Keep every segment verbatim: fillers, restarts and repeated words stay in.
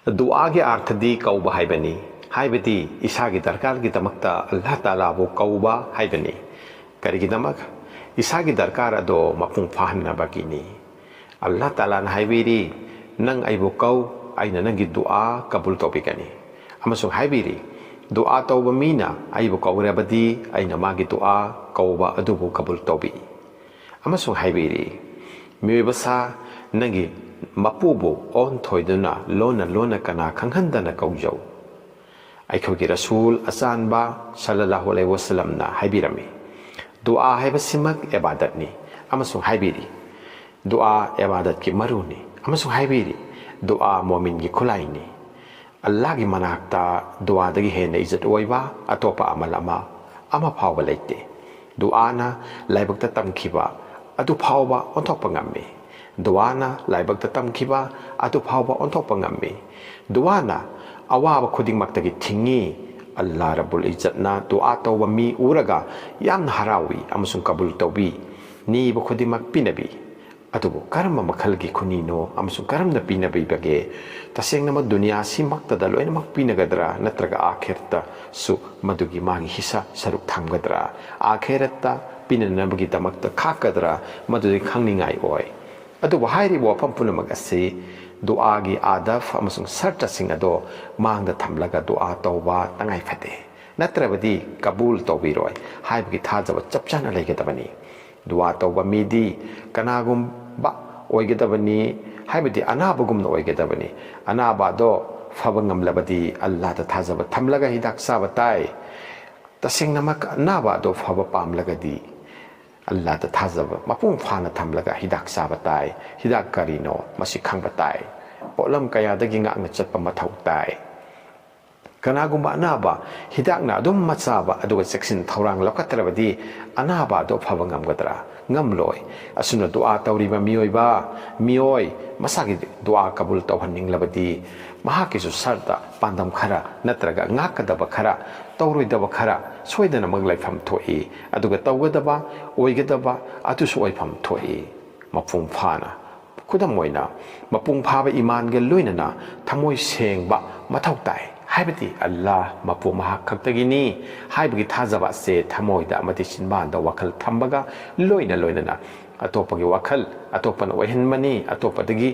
ꯗꯨꯑꯥꯒꯤ ꯑꯥꯔꯊꯗꯤ ꯀꯧꯕ ꯍꯥꯏꯕꯅꯤ, ꯍꯥꯏꯕꯗꯤ ꯏꯁꯥꯒꯤ ꯗꯔꯀꯥꯔꯒꯤꯗꯃꯛꯇ ꯑꯜꯂꯥꯍ ꯇꯥꯂꯥꯕꯨ ꯀꯧꯕ ꯍꯥꯏꯕꯅꯤ꯫ ꯀꯔꯤꯒꯤꯗꯃꯛ? ꯏꯁꯥꯒꯤ ꯗꯔꯀꯥꯔ ꯑꯗꯣ ꯃꯄꯨꯡ ꯐꯥꯍꯟꯅꯕꯒꯤꯅꯤ꯫ ꯑꯜꯂꯥꯍ ꯇꯥꯂꯥꯅ ꯍꯥꯏꯕꯤꯔꯤ, "ꯅꯪ ꯑꯩꯕꯨ ꯀꯧ, ꯑꯩꯅ ꯅꯪꯒꯤ ꯗꯨꯑꯥ ꯀꯕꯨꯜ ꯇꯧꯕꯤꯒꯅꯤ"꯫ ꯑꯃꯁꯨꯡ ꯍꯥꯏꯕꯤꯔꯤ, "ꯗꯨꯑꯥ ꯇꯧꯕ ꯃꯤꯅ ꯑꯩꯕꯨ ꯀꯧꯔꯕꯗꯤ ꯑꯩꯅ ꯃꯥꯒꯤ ꯗꯨꯑꯥ ꯀꯧꯕ ꯑꯗꯨꯕꯨ ꯀꯕꯨꯜ ꯇꯧꯕꯤ"꯫ ꯑꯃꯁꯨꯡ ꯍꯥꯏꯕꯤꯔꯤ, "ꯃꯤꯑꯣꯏꯕ ꯁꯥ, ꯅꯪꯒꯤ ꯃꯄꯨꯕꯨ ꯑꯣꯟꯊꯣꯏꯗꯨꯅ ꯂꯣꯟꯅ ꯂꯣꯟꯅ ꯀꯅꯥ ꯈꯪꯍꯟꯗꯅ ꯀꯧꯖꯧ"꯫ ꯑꯩꯈꯣꯏꯒꯤ ꯔꯁꯨꯜ ꯑꯆꯥꯟꯕ ꯁꯜꯂꯜꯂꯥꯍꯨ ꯑꯂꯩꯍꯤ ꯋꯁꯜꯂꯝꯅ ꯍꯥꯏꯕꯤꯔꯝꯃꯤ, "ꯗꯨꯑꯥ ꯍꯥꯏꯕꯁꯤꯃꯛ ꯏꯕꯥꯗꯠꯅꯤ"꯫ ꯑꯃꯁꯨꯡ ꯍꯥꯏꯕꯤꯔꯤ, "ꯗꯨꯑꯥ ꯏꯕꯥꯗꯠꯀꯤ ꯃꯔꯨꯅꯤ"꯫ ꯑꯃꯁꯨꯡ ꯍꯥꯏꯕꯤꯔꯤ, "ꯗꯨꯑꯥ ꯃꯣꯃꯤꯟꯒꯤ ꯈꯨꯠꯂꯥꯏꯅꯤ"꯫ ꯑꯜꯂꯥꯍꯒꯤ ꯃꯅꯥꯛꯇ ꯗꯨꯑꯥꯗꯒꯤ ꯍꯦꯟꯅ ꯏꯖꯠ ꯑꯣꯏꯕ ꯑꯇꯣꯞꯄ ꯑꯃꯜ ꯑꯃ, ꯑꯃ ꯐꯥꯎꯕ ꯂꯩꯇꯦ꯫ ꯗꯨꯑꯥꯅ ꯂꯥꯏꯕꯛꯇ ꯇꯝꯈꯤꯕ ꯑꯗꯨ ꯐꯥꯎꯕ ꯑꯣꯟꯊꯣꯛꯄ ꯉꯝꯃꯤ꯫ ꯗꯨꯑꯥꯅ ꯂꯥꯏꯕꯛꯇ ꯇꯝꯈꯤꯕ ꯑꯗꯨ ꯐꯥꯎꯕ ꯑꯣꯟꯊꯣꯛꯄ ꯉꯝꯃꯤ꯫ ꯗꯨꯑꯥꯅ ꯑꯋꯥꯕ ꯈꯨꯗꯤꯡꯃꯛꯇꯒꯤ ꯊꯤꯡꯏ꯫ ꯑꯜꯂꯥꯍ ꯔꯕꯨꯜ ꯏꯖꯠꯅ ꯗꯨꯑꯥ ꯇꯧꯕ ꯃꯤ ꯎꯔꯒ ꯌꯥꯝꯅ ꯍꯔꯥꯎꯏ ꯑꯃꯁꯨꯡ ꯀꯕꯨꯜ ꯇꯧꯕꯤ꯫ ꯅꯤꯕ ꯈꯨꯗꯤꯡꯃꯛ ꯄꯤꯅꯕꯤ꯫ ꯑꯗꯨꯕꯨ ꯀꯔꯝꯕ ꯃꯈꯜꯒꯤ ꯈꯨꯅꯤꯅꯣ ꯑꯃꯁꯨꯡ ꯀꯔꯝꯅ ꯄꯤꯅꯕꯤꯕꯒꯦ? ꯇꯁꯦꯡꯅꯃꯛ ꯗꯨꯅꯤꯌꯥꯁꯤꯃꯛꯇꯗ ꯂꯣꯏꯅꯃꯛ ꯄꯤꯅꯒꯗ꯭ꯔꯥ, ꯅꯠꯇ꯭ꯔꯒ ꯑꯥꯈꯤꯔꯠꯇꯁꯨ ꯃꯗꯨꯒꯤ ꯃꯥꯒꯤ ꯍꯤꯁꯥ ꯁꯔꯨꯛ ꯊꯝꯒꯗ꯭ꯔꯥ? ꯑꯥꯈꯤꯔꯠꯇ ꯄꯤꯅꯅꯕꯒꯤꯗꯃꯛꯇ ꯈꯥꯛꯀꯗ꯭ꯔꯥ? ꯃꯗꯨꯗꯤ ꯈꯪꯅꯤꯡꯉꯥꯏ ꯑꯣꯏ꯫ ꯑꯗꯨꯕꯨ ꯍꯥꯏꯔꯤꯕ ꯋꯥꯐꯝ ꯄꯨꯝꯅꯃꯛ ꯑꯁꯤ ꯗꯨꯑꯥꯒꯤ ꯑꯥꯗꯕ ꯑꯃꯁꯨꯡ ꯁꯔꯇꯁꯤꯡ ꯑꯗꯣ ꯃꯥꯡꯗ ꯊꯝꯂꯒ ꯗꯨꯑꯥ ꯇꯧꯕ ꯇꯉꯥꯏ ꯐꯗꯦ꯫ ꯅꯠꯇ꯭ꯔꯕꯗꯤ ꯀꯕꯨꯜ ꯇꯧꯕꯤꯔꯣꯏ ꯍꯥꯏꯕꯒꯤ ꯊꯥꯖꯕ ꯆꯞ ꯆꯥꯅ ꯂꯩꯒꯗꯕꯅꯤ꯫ ꯗꯨꯑꯥ ꯇꯧꯕ ꯃꯤꯗꯤ ꯀꯅꯥꯒꯨꯝꯕ ꯑꯣꯏꯒꯗꯕꯅꯤ, ꯍꯥꯏꯕꯗꯤ ꯑꯅꯥꯕꯒꯨꯝꯅ ꯑꯣꯏꯒꯗꯕꯅꯤ꯫ ꯑꯅꯥꯕ ꯑꯗꯣ ꯐꯕ ꯉꯝꯂꯕꯗꯤ ꯑꯜꯂꯥꯍꯗ ꯊꯥꯖꯕ ꯊꯝꯂꯒ ꯍꯤꯗꯥꯛ ꯆꯥꯕ ꯇꯥꯏ꯫ ꯇꯁꯦꯡꯅꯃꯛ ꯑꯅꯥꯕ ꯑꯗꯣ ꯐꯕ ꯄꯥꯝꯂꯒꯗꯤ ꯑꯜꯂꯥꯍꯗ ꯊꯥꯖꯕ ꯃꯄꯨꯡ ꯐꯥꯅ ꯊꯝꯂꯒ ꯍꯤꯗꯥꯛ ꯆꯥꯕ ꯇꯥꯏ꯫ ꯍꯤꯗꯥꯛ ꯀꯔꯤꯅꯣ, ꯃꯁꯤ ꯈꯪꯕ ꯇꯥꯏ꯫ ꯄꯣꯠꯂꯝ ꯀꯌꯥꯗꯒꯤ ꯉꯥꯛꯅ ꯆꯠꯄ ꯃꯊꯧ ꯇꯥꯏ꯫ ꯀꯅꯥꯒꯨꯝꯕ ꯑꯅꯥꯕ ꯍꯤꯗꯥꯛꯅ ꯑꯗꯨꯝ ꯃꯆꯥꯕ ꯑꯗꯨꯒ ꯆꯦꯛꯁꯤꯟ ꯊꯧꯔꯥꯡ ꯂꯧꯈꯠꯇ꯭ꯔꯕꯗꯤ ꯑꯅꯥꯕ ꯑꯗꯨ ꯐꯕ ꯉꯝꯒꯗ꯭ꯔꯥ? ꯉꯝꯂꯣꯏ꯫ ꯑꯁꯨꯝꯅ ꯗꯨꯑꯥ ꯇꯧꯔꯤꯕ ꯃꯤꯑꯣꯏꯕ, ꯃꯤꯑꯣꯏ ꯃꯁꯥꯒꯤ ꯗꯨꯑꯥ ꯀꯕꯨꯜ ꯇꯧꯍꯟꯅꯤꯡꯂꯕꯗꯤ ꯃꯍꯥꯛꯀꯤꯁꯨ ꯁꯔꯇ, ꯄꯥꯟꯗꯝ ꯈꯔ ꯅꯠꯇ꯭ꯔꯒ ꯉꯥꯛꯀꯗꯕ ꯈꯔ, ꯇꯧꯔꯣꯏꯗꯕ ꯈꯔ, ꯁꯣꯏꯗꯅꯃꯛ ꯂꯩꯐꯝ ꯊꯣꯛꯏ꯫ ꯑꯗꯨꯒ ꯇꯧꯒꯗꯕ, ꯑꯣꯏꯒꯗꯕ ꯑꯗꯨꯁꯨ ꯑꯣꯏꯐꯝ ꯊꯣꯛꯏ꯫ ꯃꯄꯨꯡ ꯐꯥꯅ ꯈꯨꯗꯝ ꯑꯣꯏꯅ, ꯃꯄꯨꯡ ꯐꯥꯕ ꯏꯃꯥꯟꯒ ꯂꯣꯏꯅꯅ ꯊꯃꯣꯏ ꯁꯦꯡꯕ ꯃꯊꯧ ꯇꯥꯏ, ꯍꯥꯏꯕꯗꯤ ꯑꯜꯂꯥꯍ ꯃꯄꯨ ꯃꯍꯥꯛ ꯈꯛꯇꯒꯤꯅꯤ ꯍꯥꯏꯕꯒꯤ ꯊꯥꯖꯕ ꯑꯁꯦ ꯊꯃꯣꯏꯗ ꯑꯃꯗꯤ ꯆꯤꯟꯕꯥꯟꯗ ꯋꯥꯈꯜ ꯊꯝꯕꯒ ꯂꯣꯏꯅ ꯂꯣꯏꯅꯅ ꯑꯇꯣꯞꯄꯒꯤ ꯋꯥꯈꯜ, ꯑꯇꯣꯞꯄꯅ ꯑꯣꯏꯍꯟꯕꯅꯤ, ꯑꯇꯣꯞꯄꯗꯒꯤ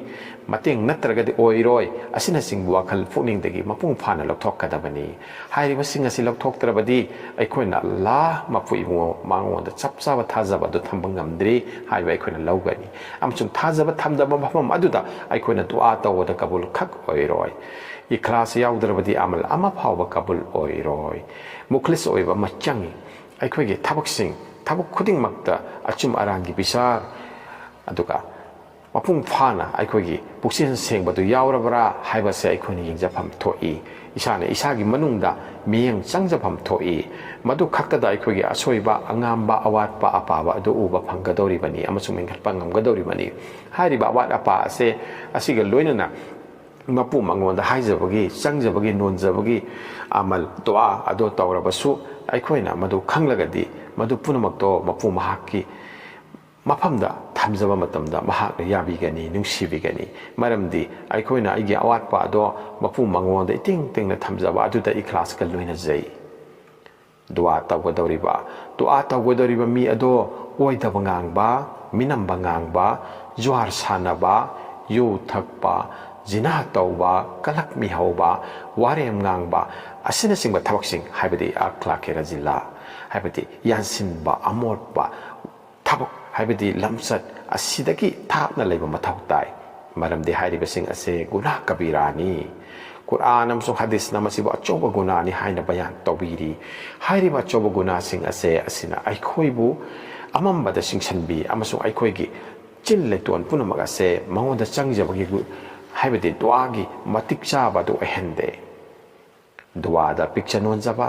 ꯃꯇꯦꯡ ꯅꯠꯇ꯭ꯔꯒꯗꯤ ꯑꯣꯏꯔꯣꯏ, ꯑꯁꯤꯅꯆꯤꯡꯕ ꯋꯥꯈꯜ ꯄꯨꯛꯅꯤꯡꯗꯒꯤ ꯃꯄꯨꯡ ꯐꯥꯅ ꯂꯧꯊꯣꯛꯀꯗꯕꯅꯤ꯫ ꯍꯥꯏꯔꯤꯕꯁꯤꯡ ꯑꯁꯤ ꯂꯧꯊꯣꯛꯇ꯭ꯔꯕꯗꯤ ꯑꯩꯈꯣꯏꯅ ꯑꯜꯂꯥꯍ ꯃꯄꯨ ꯏꯕꯨꯡꯉꯣ ꯃꯉꯣꯟꯗ ꯆꯞ ꯆꯥꯕ ꯊꯥꯖꯕ ꯑꯗꯨ ꯊꯝꯕ ꯉꯝꯗ꯭ꯔꯤ ꯍꯥꯏꯕ ꯑꯩꯈꯣꯏꯅ ꯂꯧꯒꯅꯤ꯫ ꯑꯃꯁꯨꯡ ꯊꯥꯖꯕ ꯊꯝꯗꯕ ꯃꯐꯝ ꯑꯗꯨꯗ ꯑꯩꯈꯣꯏꯅ ꯗꯨꯑꯥ ꯇꯧꯕꯗ ꯀꯕꯨꯜ ꯈꯛ ꯑꯣꯏꯔꯣꯏ꯫ ꯏꯈ꯭ꯂꯥꯁ ꯌꯥꯎꯗ꯭ꯔꯕꯗꯤ ꯑꯃꯜ ꯑꯃ ꯐꯥꯎꯕ ꯀꯕꯨꯜ ꯑꯣꯏꯔꯣꯏ꯫ ꯃꯨꯈ꯭ꯂꯤꯁ ꯑꯣꯏꯕ ꯑꯃ ꯆꯪꯏ꯫ ꯑꯩꯈꯣꯏꯒꯤ ꯊꯕꯛꯁꯤꯡ, ꯊꯕꯛ ꯈꯨꯗꯤꯡꯃꯛꯇ ꯑꯆꯨꯝ ꯑꯔꯥꯟꯒꯤ ꯕꯤꯆꯥꯔ, ꯑꯗꯨꯒ ꯃꯄꯨꯡ ꯐꯥꯅ ꯑꯩꯈꯣꯏꯒꯤ ꯄꯨꯛꯆꯦꯜ ꯁꯦꯡꯕꯗꯨ ꯌꯥꯎꯔꯕ꯭ꯔꯥ ꯍꯥꯏꯕꯁꯦ ꯑꯩꯈꯣꯏꯅ ꯌꯦꯡꯖꯐꯝ ꯊꯣꯛꯏ꯫ ꯏꯁꯥꯅ ꯏꯁꯥꯒꯤ ꯃꯅꯨꯡꯗ ꯃꯤꯠꯌꯦꯡ ꯆꯪꯖꯐꯝ ꯊꯣꯛꯏ꯫ ꯃꯗꯨ ꯈꯛꯇꯗ ꯑꯩꯈꯣꯏꯒꯤ ꯑꯁꯣꯏꯕ, ꯑꯉꯥꯝꯕ, ꯑꯋꯥꯠꯄ, ꯑꯄꯥꯕ ꯑꯗꯨ ꯎꯕ ꯐꯪꯒꯗꯧꯔꯤꯕꯅꯤ ꯑꯃꯁꯨꯡ ꯃꯦꯟꯈꯠꯄ ꯉꯝꯒꯗꯧꯔꯤꯕꯅꯤ꯫ ꯍꯥꯏꯔꯤꯕ ꯑꯋꯥꯠ ꯑꯄꯥ ꯑꯁꯦ, ꯑꯁꯤꯒ ꯂꯣꯏꯅꯅ ꯃꯄꯨ ꯃꯉꯣꯟꯗ ꯍꯥꯏꯖꯕꯒꯤ, ꯆꯪꯖꯕꯒꯤ, ꯅꯣꯟꯖꯕꯒꯤ ꯑꯃꯜ, ꯗꯨꯑꯥ ꯑꯗꯨ ꯇꯧꯔꯕꯁꯨ, ꯑꯩꯈꯣꯏꯅ ꯃꯗꯨ ꯈꯪꯂꯒꯗꯤ ꯃꯗꯨ ꯄꯨꯝꯅꯃꯛꯇꯣ ꯃꯄꯨ ꯃꯍꯥꯛꯀꯤ ꯃꯐꯝꯗ ꯊꯝꯖꯕ ꯃꯇꯝꯗ ꯃꯍꯥꯛꯅ ꯌꯥꯕꯤꯒꯅꯤ, ꯅꯨꯡꯁꯤꯕꯤꯒꯅꯤ꯫ ꯃꯔꯝꯗꯤ ꯑꯩꯈꯣꯏꯅ ꯑꯩꯒꯤ ꯑꯋꯥꯠꯄ ꯑꯗꯣ ꯃꯄꯨ ꯃꯉꯣꯟꯗ ꯏꯇꯤꯡ ꯇꯤꯡꯅ ꯊꯝꯖꯕ ꯑꯗꯨꯗ ꯏꯈ꯭ꯂꯥꯁꯀ ꯂꯣꯏꯅꯖꯩ꯫ ꯗꯨꯑꯥ ꯇꯧꯒꯗꯧꯔꯤꯕ, ꯗꯨꯑꯥ ꯇꯧꯒꯗꯧꯔꯤꯕ ꯃꯤ ꯑꯗꯣ ꯑꯣꯏꯗꯕ ꯉꯥꯡꯕ, ꯃꯤꯅꯝꯕ ꯉꯥꯡꯕ, ꯖꯨꯋꯥꯔ ꯁꯥꯟꯅꯕ, ꯌꯨ ꯊꯛꯄ, ꯖꯤꯅꯥ ꯇꯧꯕ, ꯀꯂꯛ ꯃꯤꯍꯧꯕ, ꯋꯥꯔꯦꯝ ꯉꯥꯡꯕ, ꯑꯁꯤꯅꯆꯤꯡꯕ ꯊꯕꯛꯁꯤꯡ, ꯍꯥꯏꯕꯗꯤ ꯑꯈ꯭ꯂꯥꯛꯀꯤ ꯔꯖꯤꯂꯥ, ꯍꯥꯏꯕꯗꯤ ꯌꯥꯟꯁꯤꯟꯕ, ꯑꯃꯣꯠꯄ ꯊꯕꯛ, ꯍꯥꯏꯕꯗꯤ ꯂꯝꯆꯠ ꯑꯁꯤꯗꯒꯤ ꯊꯥꯞꯅ ꯂꯩꯕ ꯃꯊꯧ ꯇꯥꯏ꯫ ꯃꯔꯝꯗꯤ ꯍꯥꯏꯔꯤꯕꯁꯤꯡ ꯑꯁꯦ ꯒꯨꯅꯥꯍ ꯀꯕꯤꯔꯥꯅꯤ꯫ ꯀꯨꯔꯑꯥꯟ ꯑꯃꯁꯨꯡ ꯍꯗꯤꯁꯅ ꯃꯁꯤꯕꯨ ꯑꯆꯧꯕ ꯒꯨꯅꯥꯅꯤ ꯍꯥꯏꯅ ꯕꯌꯥꯟ ꯇꯧꯕꯤꯔꯤ꯫ ꯍꯥꯏꯔꯤꯕ ꯑꯆꯧꯕ ꯒꯨꯅꯥꯁꯤꯡ ꯑꯁꯦ ꯑꯁꯤꯅ ꯑꯩꯈꯣꯏꯕꯨ ꯑꯃꯝꯕꯗ ꯆꯤꯡꯁꯤꯟꯕꯤ ꯑꯃꯁꯨꯡ ꯑꯩꯈꯣꯏꯒꯤ ꯆꯤꯟ ꯂꯩꯇꯣꯟ ꯄꯨꯝꯅꯃꯛ ꯑꯁꯦ ꯃꯉꯣꯟꯗ ꯆꯪꯖꯕꯒꯤ ꯒꯨ-, ꯍꯥꯏꯕꯗꯤ ꯗꯨꯑꯥꯒꯤ ꯃꯇꯤꯛ ꯆꯥꯕ ꯑꯗꯨ ꯑꯣꯏꯍꯟꯗꯦ꯫ ꯗꯨꯋꯥꯗ ꯄꯤꯛꯆ ꯅꯣꯟꯖꯕ,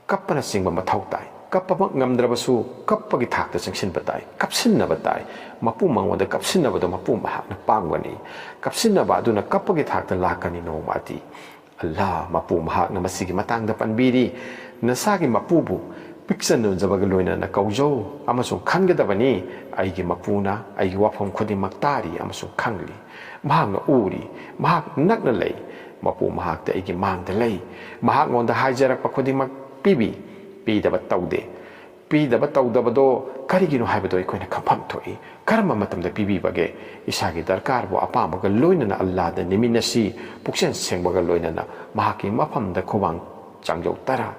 ꯀꯞꯄꯅꯆꯤꯡꯕ ꯃꯊꯧ ꯇꯥꯏ꯫ ꯀꯞꯄꯃꯛ ꯉꯝꯗ꯭ꯔꯕꯁꯨ ꯀꯞꯄꯒꯤ ꯊꯥꯛꯇ ꯆꯪꯁꯤꯟꯕ ꯇꯥꯏ, ꯀꯞꯁꯤꯟꯅꯕ ꯇꯥꯏ꯫ ꯃꯄꯨ ꯃꯉꯣꯟꯗ ꯀꯞꯁꯤꯟꯅꯕꯗꯨ ꯃꯄꯨ ꯃꯍꯥꯛꯅ ꯄꯥꯡꯕꯅꯤ꯫ ꯀꯞꯁꯤꯟꯅꯕ ꯑꯗꯨꯅ ꯀꯞꯄꯒꯤ ꯊꯥꯛꯇ ꯂꯥꯛꯀꯅꯤ ꯅꯣꯡꯃꯗꯤ꯫ ꯑꯜꯂꯥꯍ ꯃꯄꯨ ꯃꯍꯥꯛꯅ ꯃꯁꯤꯒꯤ ꯃꯇꯥꯡꯗ ꯄꯟꯕꯤꯔꯤ, "ꯅꯁꯥꯒꯤ ꯃꯄꯨꯕꯨ ꯄꯤꯛꯆꯟꯅꯖꯕꯒ ꯂꯣꯏꯅꯅ ꯀꯧꯖꯧ ꯑꯃꯁꯨꯡ ꯈꯟꯒꯗꯕꯅꯤ꯫ ꯑꯩꯒꯤ ꯃꯄꯨꯅ ꯑꯩꯒꯤ ꯋꯥꯐꯝ ꯈꯨꯗꯤꯡꯃꯛ ꯇꯥꯔꯤ ꯑꯃꯁꯨꯡ ꯈꯪꯂꯤ꯫ ꯃꯍꯥꯛꯅ ꯎꯔꯤ꯫ ꯃꯍꯥꯛ ꯅꯛꯅ ꯂꯩ꯫ ꯃꯄꯨ ꯃꯍꯥꯛꯇꯤ ꯑꯩꯒꯤ ꯃꯥꯡꯗ ꯂꯩ꯫ ꯃꯍꯥꯛꯉꯣꯟꯗ ꯍꯥꯏꯖꯔꯛꯄ ꯈꯨꯗꯤꯡꯃꯛ ꯄꯤꯕꯤ꯫ ꯄꯤꯗꯕ ꯇꯧꯗꯦ꯫ ꯄꯤꯗꯕ ꯇꯧꯗꯕꯗꯣ ꯀꯔꯤꯒꯤꯅꯣ ꯍꯥꯏꯕꯗꯣ ꯑꯩꯈꯣꯏꯅ ꯈꯪꯐꯝ ꯊꯣꯛꯏ꯫ ꯀꯔꯝꯕ ꯃꯇꯝꯗ ꯄꯤꯕꯤꯕꯒꯦ? ꯏꯁꯥꯒꯤ ꯗꯔꯀꯥꯔꯕꯨ ꯑꯄꯥꯝꯕꯒ ꯂꯣꯏꯅꯅ ꯑꯜꯂꯥꯗ ꯅꯤꯃꯤꯟꯅꯁꯤ꯫ ꯄꯨꯛꯆꯦꯜ ꯁꯦꯡꯕꯒ ꯂꯣꯏꯅꯅ ꯃꯍꯥꯛꯀꯤ ꯃꯐꯝꯗ ꯈꯨꯕꯥꯡ ꯆꯥꯡꯖꯧ ꯇꯔꯥ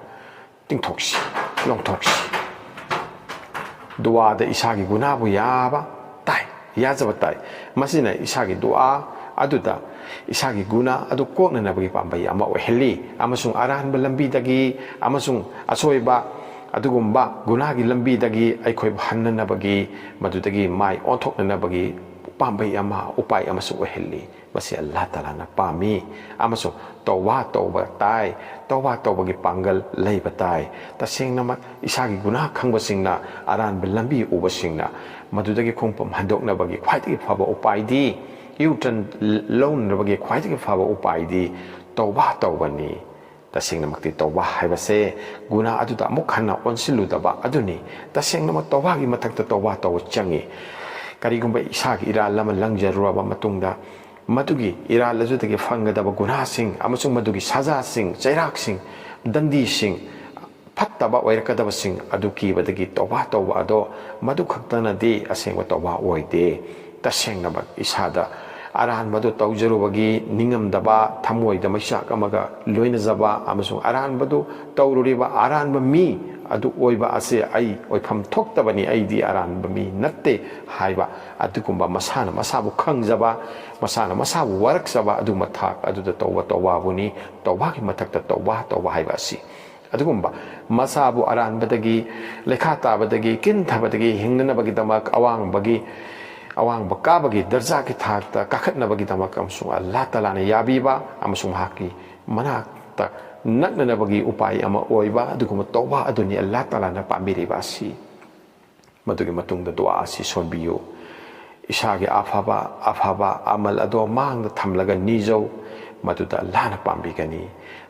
ꯇꯤꯡꯊꯣꯛꯁꯤ, ꯂꯣꯡꯊꯣꯛꯁꯤ꯫ ꯗꯨꯋꯥꯗ ꯏꯁꯥꯒꯤ ꯒꯨꯅꯥꯕꯨ ꯌꯥꯕ ꯇꯥꯏ, ꯌꯥꯖꯕ ꯇꯥꯏ꯫ ꯃꯁꯤꯅ ꯏꯁꯥꯒꯤ ꯗꯨꯋꯥ ꯑꯗꯨꯗ ꯏꯁꯥꯒꯤ ꯒꯨꯅꯥ ꯑꯗꯨ ꯀꯣꯛꯅꯅꯕꯒꯤ ꯄꯥꯝꯕꯩ ꯑꯃ ꯑꯣꯏꯍꯜꯂꯤ ꯑꯃꯁꯨꯡ ꯑꯔꯥꯟꯕ ꯂꯝꯕꯤꯗꯒꯤ ꯑꯃꯁꯨꯡ ꯑꯁꯣꯏꯕ ꯑꯗꯨꯒꯨꯝꯕ ꯒꯨꯅꯥꯒꯤ ꯂꯝꯕꯤꯗꯒꯤ ꯑꯩꯈꯣꯏꯕꯨ ꯍꯟꯅꯅꯕꯒꯤ, ꯃꯗꯨꯗꯒꯤ ꯃꯥꯏ ꯑꯣꯟꯊꯣꯛꯅꯅꯕꯒꯤ ꯄꯥꯝꯕꯩ ꯑꯃ, ꯎꯄꯥꯏ ꯑꯃꯁꯨ ꯑꯣꯏꯍꯜꯂꯤ꯫ ꯃꯁꯤ ꯑꯜꯂꯥꯍ ꯇꯥꯂꯥꯅ ꯄꯥꯝꯃꯤ ꯑꯃꯁꯨꯡ ꯇꯧꯕꯥ ꯇꯧꯕ ꯇꯥꯏ꯫ ꯇꯧꯕꯥ ꯇꯧꯕꯒꯤ ꯄꯥꯡꯒꯜ ꯂꯩꯕ ꯇꯥꯏ꯫ ꯇꯁꯦꯡꯅꯃꯛ ꯏꯁꯥꯒꯤ ꯒꯨꯅꯥ ꯈꯪꯕꯁꯤꯡꯅ, ꯑꯔꯥꯟꯕ ꯂꯝꯕꯤ ꯎꯕꯁꯤꯡꯅ, ꯃꯗꯨꯗꯒꯤ ꯈꯣꯡꯐꯝ ꯍꯟꯗꯣꯛꯅꯕꯒꯤ ꯈ꯭ꯋꯥꯏꯗꯒꯤ ꯐꯕ ꯎꯄꯥꯏꯗꯤ, ꯌꯨꯇꯔꯟ ꯂꯧꯅꯅꯕꯒꯤ ꯈ꯭ꯋꯥꯏꯗꯒꯤ ꯐꯕ ꯎꯄꯥꯏꯗꯤ ꯇꯧꯕꯥ ꯇꯧꯕꯅꯤ꯫ ꯇꯁꯦꯡꯅꯃꯛꯇꯤ ꯇꯧꯕꯥ ꯍꯥꯏꯕꯁꯦ ꯒꯨꯅꯥ ꯑꯗꯨꯗ ꯑꯃꯨꯛ ꯍꯟꯅ ꯑꯣꯟꯁꯤꯜꯂꯨꯗꯕ ꯑꯗꯨꯅꯤ꯫ ꯇꯁꯦꯡꯅꯃꯛ ꯇꯧꯕꯥꯒꯤ ꯃꯊꯛꯇ ꯇꯧꯕꯥ ꯇꯧꯕ ꯆꯪꯏ꯫ ꯀꯔꯤꯒꯨꯝꯕ ꯏꯁꯥꯒꯤ ꯏꯔꯥꯜ ꯑꯃ ꯂꯪꯖꯔꯨꯔꯕ ꯃꯇꯨꯡꯗ, ꯃꯗꯨꯒꯤ ꯏꯔꯥꯜ ꯑꯗꯨꯗꯒꯤ ꯐꯪꯒꯗꯕ ꯒꯨꯅꯥꯁꯤꯡ ꯑꯃꯁꯨꯡ ꯃꯗꯨꯒꯤ ꯁꯖꯥꯁꯤꯡ, ꯆꯩꯔꯥꯛꯁꯤꯡ, ꯗꯟꯗꯤꯁꯤꯡ, ꯐꯠꯇꯕ ꯑꯣꯏꯔꯛꯀꯗꯕꯁꯤꯡ ꯑꯗꯨ ꯀꯤꯕꯗꯒꯤ ꯇꯧꯕꯥ ꯇꯧꯕ ꯑꯗꯣ, ꯃꯗꯨ ꯈꯛꯇꯅꯗꯤ ꯑꯁꯦꯡꯕ ꯇꯧꯕꯥ ꯑꯣꯏꯗꯦ꯫ ꯇꯁꯦꯡꯅꯃꯛ ꯏꯁꯥꯗ ꯑꯔꯥꯟꯕꯗꯨ ꯇꯧꯖꯔꯨꯕꯒꯤ ꯅꯤꯡꯉꯝꯗꯕ, ꯊꯃꯣꯏꯗ ꯃꯩꯆꯥꯛ ꯑꯃꯒ ꯂꯣꯏꯅꯖꯕ ꯑꯃꯁꯨꯡ ꯑꯔꯥꯟꯕꯗꯨ ꯇꯧꯔꯨꯔꯤꯕ ꯑꯔꯥꯟꯕ ꯃꯤ ꯑꯗꯨ ꯑꯣꯏꯕ ꯑꯁꯤ ꯑꯩ ꯑꯣꯏꯐꯝ ꯊꯣꯛꯇꯕꯅꯤ, ꯑꯩꯗꯤ ꯑꯔꯥꯟꯕ ꯃꯤ ꯅꯠꯇꯦ ꯍꯥꯏꯕ ꯑꯗꯨꯒꯨꯝꯕ ꯃꯁꯥꯅ ꯃꯁꯥꯕꯨ ꯈꯪꯖꯕ, ꯃꯁꯥꯅ ꯃꯁꯥꯕꯨ ꯋꯥꯔꯛꯆꯕ ꯑꯗꯨꯒꯨꯝꯕ ꯊꯥꯛ ꯑꯗꯨꯗ ꯇꯧꯕ ꯇꯧꯕꯥꯕꯨꯅꯤ꯫ ꯇꯧꯕꯥꯒꯤ ꯃꯊꯛꯇ ꯇꯧꯕꯥ ꯇꯧꯕ ꯍꯥꯏꯕ ꯑꯁꯤ꯫ ꯑꯗꯨꯒꯨꯝꯕ ꯃꯁꯥꯕꯨ ꯑꯔꯥꯟꯕꯗꯒꯤ, ꯂꯩꯈꯥ ꯇꯥꯕꯗꯒꯤ, ꯀꯤꯟꯊꯕꯗꯒꯤ ꯍꯤꯡꯅꯅꯕꯒꯤꯗꯃꯛ, ꯑꯋꯥꯡꯕꯒꯤ, ꯑꯋꯥꯡꯕ ꯀꯥꯕꯒꯤ ꯗꯔꯖꯥꯒꯤ ꯊꯥꯛꯇ ꯀꯥꯈꯠꯅꯕꯒꯤꯗꯃꯛ ꯑꯃꯁꯨꯡ ꯑꯜꯂꯥꯍ ꯇꯥꯂꯥꯅ ꯌꯥꯕꯤꯕ ꯑꯃꯁꯨꯡ ꯃꯍꯥꯛꯀꯤ ꯃꯅꯥꯛꯇ ꯅꯛꯅꯅꯕꯒꯤ ꯎꯄꯥꯏ ꯑꯃ ꯑꯣꯏꯕ ꯑꯗꯨꯒꯨꯝꯕ ꯇꯧꯕꯥ ꯑꯗꯨꯅꯤ ꯑꯜꯂꯥꯍ ꯇꯥꯂꯥꯅ ꯄꯥꯝꯕꯤꯔꯤꯕ ꯑꯁꯤ꯫ ꯃꯗꯨꯒꯤ ꯃꯇꯨꯡꯗ ꯗꯨꯋꯥ ꯑꯁꯤ ꯁꯣꯟꯕꯤꯌꯨ꯫ ꯏꯁꯥꯒꯤ ꯑꯐꯕ, ꯑꯐꯕ ꯑꯃꯜ ꯑꯗꯣ ꯃꯥꯡꯗ ꯊꯝꯂꯒ ꯅꯤꯖꯧ꯫ ꯃꯗꯨꯗ ꯑꯜꯂꯥꯍꯅ ꯄꯥꯝꯕꯤꯒꯅꯤ꯫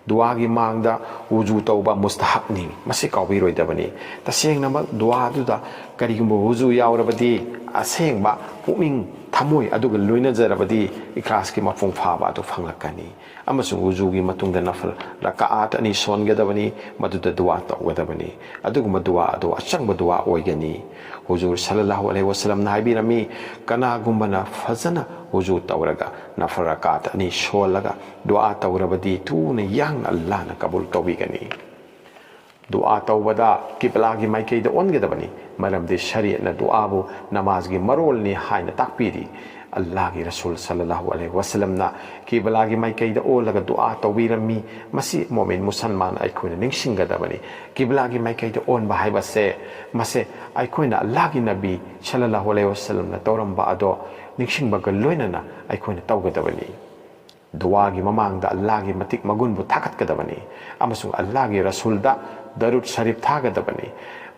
ꯗꯨꯋꯥꯒꯤ ꯃꯥꯡꯗ ꯋꯨꯖꯨ ꯇꯧꯕ ꯃꯨꯁꯇꯍꯕꯅꯤ, ꯃꯁꯤ ꯀꯥꯎꯕꯤꯔꯣꯏꯗꯕꯅꯤ꯫ ꯇꯁꯦꯡꯅꯃꯛ ꯗꯨꯋꯥꯗꯨꯗ ꯀꯔꯤꯒꯨꯝꯕ ꯋꯨꯖꯨ ꯌꯥꯎꯔꯕꯗꯤ ꯑꯁꯦꯡꯕ ꯄꯨꯛꯅꯤꯡ ꯊꯃꯣꯏ ꯑꯗꯨꯒ ꯂꯣꯏꯅꯖꯔꯕꯗꯤ ꯏꯈ꯭ꯂꯥꯁꯀꯤ ꯃꯄꯨꯡ ꯐꯥꯕ ꯑꯗꯨ ꯐꯪꯂꯛꯀꯅꯤ꯫ ꯑꯃꯁꯨꯡ ꯋꯨꯖꯨꯒꯤ ꯃꯇꯨꯡꯗ ꯅꯐꯜ ꯔꯀꯥꯑꯠ ꯑꯅꯤ ꯁꯣꯟꯒꯗꯕꯅꯤ, ꯃꯗꯨꯗ ꯗꯨꯋꯥ ꯇꯧꯒꯗꯕꯅꯤ꯫ ꯑꯗꯨꯒꯨꯝꯕ ꯗꯨꯋꯥ ꯑꯗꯨ ꯑꯆꯪꯕ ꯗꯨꯋꯥ ꯑꯣꯏꯒꯅꯤ꯫ ꯍꯨꯖꯨꯔ ꯁꯜꯂꯜꯂꯥꯍꯨ ꯑꯂꯩꯍꯤ ꯋꯁꯜꯂꯝꯅ ꯍꯥꯏꯕꯤꯔꯝꯃꯤ, ꯀꯅꯥꯒꯨꯝꯕꯅ ꯐꯖꯅ ꯋꯨꯖꯨ ꯇꯧꯔꯒ ꯅꯐꯜ ꯔꯀꯥꯠ ꯑꯅꯤ ꯁꯣꯜꯂꯒ ꯗꯨꯑꯥ ꯇꯧꯔꯕꯗꯤ ꯊꯨꯅ ꯌꯥꯡꯅ ꯑꯜꯂꯥꯍꯅ ꯀꯕꯨꯜ ꯇꯧꯕꯤꯒꯅꯤ꯫ ꯗꯨꯑꯥ ꯇꯧꯕꯗ ꯀꯤꯕꯂꯥꯒꯤ ꯃꯥꯏꯀꯩꯗ ꯑꯣꯟꯒꯗꯕꯅꯤ, ꯃꯔꯝꯗꯤ ꯁꯔꯤꯌꯠꯅ ꯗꯨꯑꯥꯕꯨ ꯅꯃꯥꯖꯒꯤ ꯃꯔꯣꯜꯅꯤ ꯍꯥꯏꯅ ꯇꯥꯛꯄꯤꯔꯤ꯫ ꯑꯜꯂꯥꯍꯒꯤ ꯔꯁꯨꯜ ꯁꯜꯂꯜꯂꯥꯍꯨ ꯑꯂꯩꯍꯤ ꯋꯁꯜꯂꯝꯅ ꯀꯤꯕꯂꯥꯒꯤ ꯃꯥꯏꯀꯩꯗ ꯑꯣꯜꯂꯒ ꯗꯨꯑꯥ ꯇꯧꯕꯤꯔꯝꯃꯤ꯫ ꯃꯁꯤ ꯃꯣꯃꯤꯟ ꯃꯨꯁꯜꯃꯥꯟ ꯑꯩꯈꯣꯏꯅ ꯅꯤꯡꯁꯤꯡꯒꯗꯕꯅꯤ꯫ ꯀꯤꯕꯂꯥꯒꯤ ꯃꯥꯏꯀꯩꯗ ꯑꯣꯟꯕ ꯍꯥꯏꯕꯁꯦ, ꯃꯁꯦ ꯑꯩꯈꯣꯏꯅ ꯑꯜꯂꯥꯍꯒꯤ ꯅꯕꯤ ꯁꯜꯂꯜꯂꯥꯍꯨ ꯑꯂꯩꯍꯤ ꯋꯁꯜꯂꯝꯅ ꯇꯧꯔꯝꯕ ꯑꯗꯣ ꯅꯤꯡꯁꯤꯡꯕꯒ ꯂꯣꯏꯅꯅ ꯑꯩꯈꯣꯏꯅ ꯇꯧꯒꯗꯕꯅꯤ꯫ ꯗꯨꯋꯥꯒꯤ ꯃꯃꯥꯡꯗ ꯑꯜꯂꯥꯍꯒꯤ ꯃꯇꯤꯛ ꯃꯒꯨꯟꯕꯨ ꯊꯥꯒꯠꯀꯗꯕꯅꯤ ꯑꯃꯁꯨꯡ ꯑꯜꯂꯥꯍꯒꯤ ꯔꯁꯨꯜꯗ ꯗꯔꯨꯗ ꯁꯔꯤꯐ ꯊꯥꯒꯗꯕꯅꯤ꯫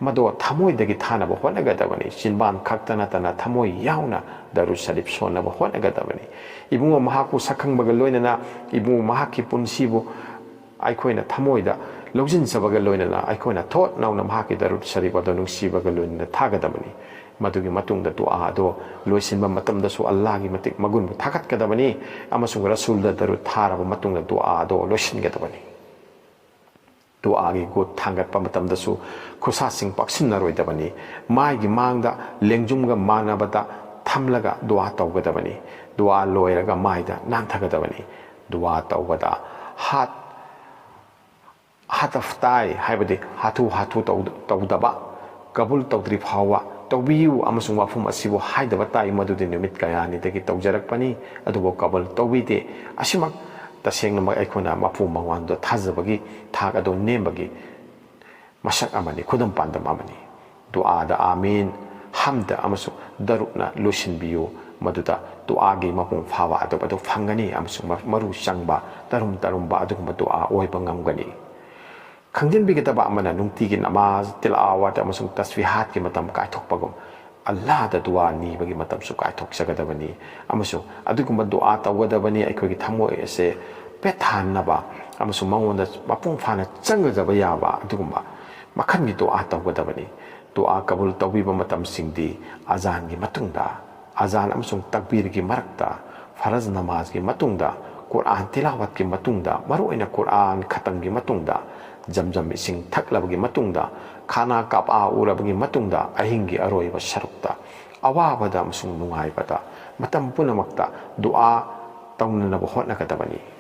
ꯃꯗꯣ ꯊꯃꯣꯏꯗꯒꯤ ꯊꯥꯅꯕ ꯍꯣꯠꯅꯒꯗꯕꯅꯤ꯫ ꯆꯤꯟꯕꯥꯟ ꯈꯛꯇ ꯅꯠꯇꯅ ꯊꯃꯣꯏ ꯌꯥꯎꯅ ꯗꯔꯨꯗ ꯁꯔꯤꯐ ꯁꯣꯟꯅꯕ ꯍꯣꯠꯅꯒꯗꯕꯅꯤ꯫ ꯏꯕꯨꯡꯉꯣ ꯃꯍꯥꯛꯄꯨ ꯁꯛꯈꯪꯕꯒ ꯂꯣꯏꯅꯅ ꯏꯕꯨꯡꯉꯣ ꯃꯍꯥꯛꯀꯤ ꯄꯨꯟꯁꯤꯕꯨ ꯑꯩꯈꯣꯏꯅ ꯊꯃꯣꯏꯗ ꯂꯧꯁꯤꯟꯖꯕꯒ ꯂꯣꯏꯅꯅ ꯑꯩꯈꯣꯏꯅ ꯊꯣꯠ ꯅꯧꯅ ꯃꯍꯥꯛꯀꯤ ꯗꯔꯨꯗ ꯁꯔꯤꯐ ꯑꯗꯣ ꯅꯨꯡꯁꯤꯕꯒ ꯂꯣꯏꯅꯅ ꯊꯥꯒꯗꯕꯅꯤ꯫ ꯃꯗꯨꯒꯤ ꯃꯇꯨꯡꯗ ꯗꯨꯑꯥ ꯑꯗꯣ ꯂꯣꯏꯁꯤꯟꯕ ꯃꯇꯝꯗꯁꯨ ꯑꯜꯂꯥꯍꯒꯤ ꯃꯇꯤꯛ ꯃꯒꯨꯟꯕꯨ ꯊꯥꯒꯠꯀꯗꯕꯅꯤ ꯑꯃꯁꯨꯡ ꯔꯁꯨꯜꯗ ꯗꯔꯨꯗ ꯊꯥꯔꯕ ꯃꯇꯨꯡꯗ ꯗꯨꯑꯥ ꯑꯗꯣ ꯂꯣꯏꯁꯤꯟꯒꯗꯕꯅꯤ꯫ ꯗꯨꯑꯥꯒꯤ ꯒꯨꯠ ꯊꯥꯡꯒꯠꯄ ꯃꯇꯝꯗꯁꯨ ꯈꯨꯠꯁꯥꯁꯤꯡ ꯄꯥꯛꯁꯤꯟꯅꯔꯣꯏꯗꯕꯅꯤ꯫ ꯃꯥꯏꯒꯤ ꯃꯥꯡꯗ ꯂꯦꯡꯖꯨꯝꯒ ꯃꯥꯟꯅꯕꯗ ꯊꯝꯂꯒ ꯗꯨꯑꯥ ꯇꯧꯒꯗꯕꯅꯤ꯫ ꯗꯨꯑꯥ ꯂꯣꯏꯔꯒ ꯃꯥꯏꯗ ꯅꯥꯟꯊꯒꯗꯕꯅꯤ꯫ ꯗꯨꯑꯥ ꯇꯧꯕꯗ ꯍꯥꯠ ꯍꯥꯇꯐ ꯇꯥꯏ, ꯍꯥꯏꯕꯗꯤ ꯍꯥꯊꯨ ꯍꯥꯊꯨ ꯇꯧꯗ-, ꯇꯧꯗꯕ, ꯀꯕꯨꯜ ꯇꯧꯗ꯭ꯔꯤ ꯐꯥꯎꯕ ꯇꯧꯕꯤꯌꯨ ꯑꯃꯁꯨꯡ ꯋꯥꯐꯝ ꯑꯁꯤꯕꯨ ꯍꯥꯏꯗꯕ ꯇꯥꯏ, ꯃꯗꯨꯗꯤ ꯅꯨꯃꯤꯠ ꯀꯌꯥꯅꯤꯗꯒꯤ ꯇꯧꯖꯔꯛꯄꯅꯤ, ꯑꯗꯨꯕꯨ ꯀꯕꯨꯜ ꯇꯧꯕꯤꯗꯦ꯫ ꯑꯁꯤꯃꯛ ꯇꯁꯦꯡꯅꯃꯛ ꯑꯩꯈꯣꯏꯅ ꯃꯄꯨ ꯃꯉꯣꯟꯗ ꯊꯥꯖꯕꯒꯤ ꯊꯥꯛ ꯑꯗꯨ ꯅꯦꯝꯕꯒꯤ ꯃꯁꯛ ꯑꯃꯅꯤ, ꯈꯨꯗꯝ ꯄꯥꯟꯗꯝ ꯑꯃꯅꯤ꯫ ꯗꯨꯑꯥꯗ ꯑꯥꯃꯤꯟ, ꯍꯝꯗ ꯑꯃꯁꯨꯡ ꯗꯔꯨꯗꯅ ꯂꯣꯏꯁꯤꯟꯕꯤꯌꯨ, ꯃꯗꯨꯗ ꯗꯨꯑꯥꯒꯤ ꯃꯄꯨꯡ ꯐꯥꯕ ꯑꯗꯨ ꯑꯗꯨ ꯐꯪꯒꯅꯤ ꯑꯃꯁꯨꯡ ꯃ-, ꯃꯔꯨ ꯆꯪꯕ, ꯇꯔꯨꯝ ꯇꯔꯨꯝꯕ ꯑꯗꯨꯒꯨꯝꯕ ꯗꯨꯑꯥ ꯑꯣꯏꯕ ꯉꯝꯒꯅꯤ꯫ ꯈꯪꯖꯤꯟꯕꯤꯒꯗꯕ ꯑꯃꯅ, ꯅꯨꯡꯇꯤꯒꯤ ꯅꯃꯥꯖ, ꯇꯤꯂꯥꯋꯥꯠ ꯑꯃꯁꯨꯡ ꯇꯁꯕꯤꯍꯥꯠꯀꯤ ꯃꯇꯝ ꯀꯥꯏꯊꯣꯛꯄꯒꯨꯝ, ꯑꯜꯂꯥꯍꯗ ꯗꯨꯋꯥ ꯅꯤꯕꯒꯤ ꯃꯇꯝꯁꯨ ꯀꯥꯏꯊꯣꯛꯆꯒꯗꯕꯅꯤ꯫ ꯑꯃꯁꯨꯡ ꯑꯗꯨꯒꯨꯝꯕ ꯗꯨꯋꯥ ꯇꯧꯒꯗꯕꯅꯤ, ꯑꯩꯈꯣꯏꯒꯤ ꯊꯃꯣꯏ ꯑꯁꯦ ꯄꯦꯠꯊꯍꯟꯅꯕ ꯑꯃꯁꯨꯡ ꯃꯉꯣꯟꯗ ꯃꯄꯨꯡ ꯐꯥꯅ ꯆꯪꯒꯗꯕ ꯌꯥꯕ ꯑꯗꯨꯒꯨꯝꯕ ꯃꯈꯜꯒꯤ ꯗꯨꯋꯥ ꯇꯧꯒꯗꯕꯅꯤ꯫ ꯗꯨꯋꯥ ꯀꯕꯨꯜ ꯇꯧꯕꯤꯕ ꯃꯇꯝꯁꯤꯡꯗꯤ ꯑꯖꯥꯟꯒꯤ ꯃꯇꯨꯡꯗ, ꯑꯖꯥꯟ ꯑꯃꯁꯨꯡ ꯇꯛꯕꯤꯔꯒꯤ ꯃꯔꯛꯇ, ꯐꯔꯖ ꯅꯃꯥꯖꯒꯤ ꯃꯇꯨꯡꯗ, ꯀꯨꯔꯑꯥꯟ ꯇꯤꯂꯥꯋꯠꯀꯤ ꯃꯇꯨꯡꯗ, ꯃꯔꯨꯑꯣꯏꯅ ꯀꯨꯔꯑꯥꯟ ꯈꯇꯝꯒꯤ ꯃꯇꯨꯡꯗ, ꯖꯝꯖꯝ ꯏꯁꯤꯡ ꯊꯛꯂꯕꯒꯤ ꯃꯇꯨꯡꯗ, ꯈꯥꯅꯥ ꯀꯥꯕꯥ ꯎꯔꯕꯒꯤ ꯃꯇꯨꯡꯗ, ꯑꯍꯤꯡꯒꯤ ꯑꯔꯣꯏꯕ ꯁꯔꯨꯛꯇ, ꯑꯋꯥꯕꯗ ꯑꯃꯁꯨꯡ ꯅꯨꯡꯉꯥꯏꯕꯗ, ꯃꯇꯝ ꯄꯨꯝꯅꯃꯛꯇ ꯗꯨꯋꯥ ꯇꯧꯅꯅꯕ ꯍꯣꯠꯅꯒꯗꯕꯅꯤ꯫